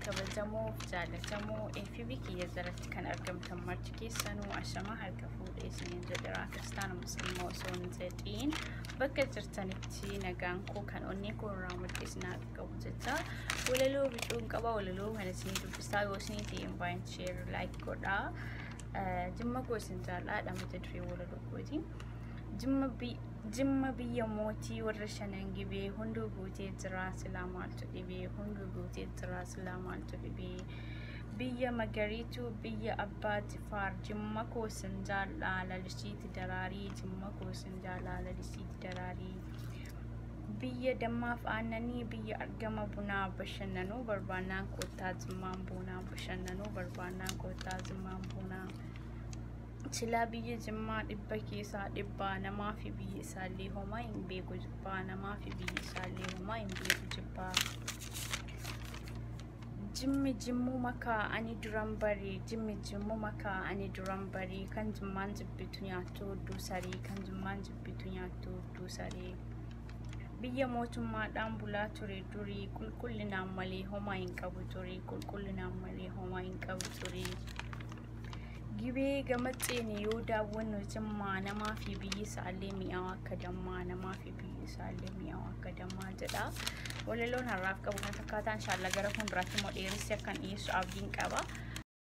Kabajamoo fi jaallatamoo FB kiyya jalatti kan argamtan marti keessanuu, ashamaa, harka fuudhee isiniin jedheera. Kiristaana Musliima osoo hin jedhiin bakka jirtanitti nagaan koo kan onnee koo irraa madde isin haa qabu jecha, walaloo bicuun qaba. Walaloo kana isinii dubbisaa, yoo isinii ta'e invite, share, like godhaa. Jimma koo isin jaalladha mata duree walaloo kooti. Jimma biyya mootii warra Shanan Gibee, hunduu guutee jira silaa maaltu dhibee, hunduu guutee jira silaa maaltu dhibee. Biyya magariituu, biyya abbaa Jifaar, Jimma koo sin jaallaa lalisiiti daraarii, Jimma koo sin jaallaa lalisiiti daraarii. Biyya dammaaf aannanii, biyya argama bunaa, bashannanuu barbaannaan koottaa Jimmaan buunaa, bashannanuu barbaannaan koottaa Jimmaan buunaa. Silaa biyya Jimmaa 100 keessaa 100, namaa fi biyya isaallee homaa hin beeku jibbaa, namaa fi biyya isaallee homaa hin beeku jibbaa. Jimmi jimmuu makaa ani duran barii, jimmi jimmuu makaa ani duran barii, kan Jimmaan jibbitu nyaattu hudduu sarii, kan Jimmaan jibbitu nyaattu hudduu sarii. Biyya mootummaadhaan bulaa ture durii, qulqullinaan malee homaa hin qabu turii, qulqullinaan malee homaa hin qabu turii. Gibee gama ceene yoo daawwannu Jimmaa, namaa fi biyyi isaallee mi'aawa akka dammaa, namaa fi biyyi isaallee mi'aawa akka dammaa jedha. Walaloon har'aaf qabu kan fakkaataa, inshaalla gara fuulduraatti immoo dheeressi akkan dhiyeessu abdiin qaba.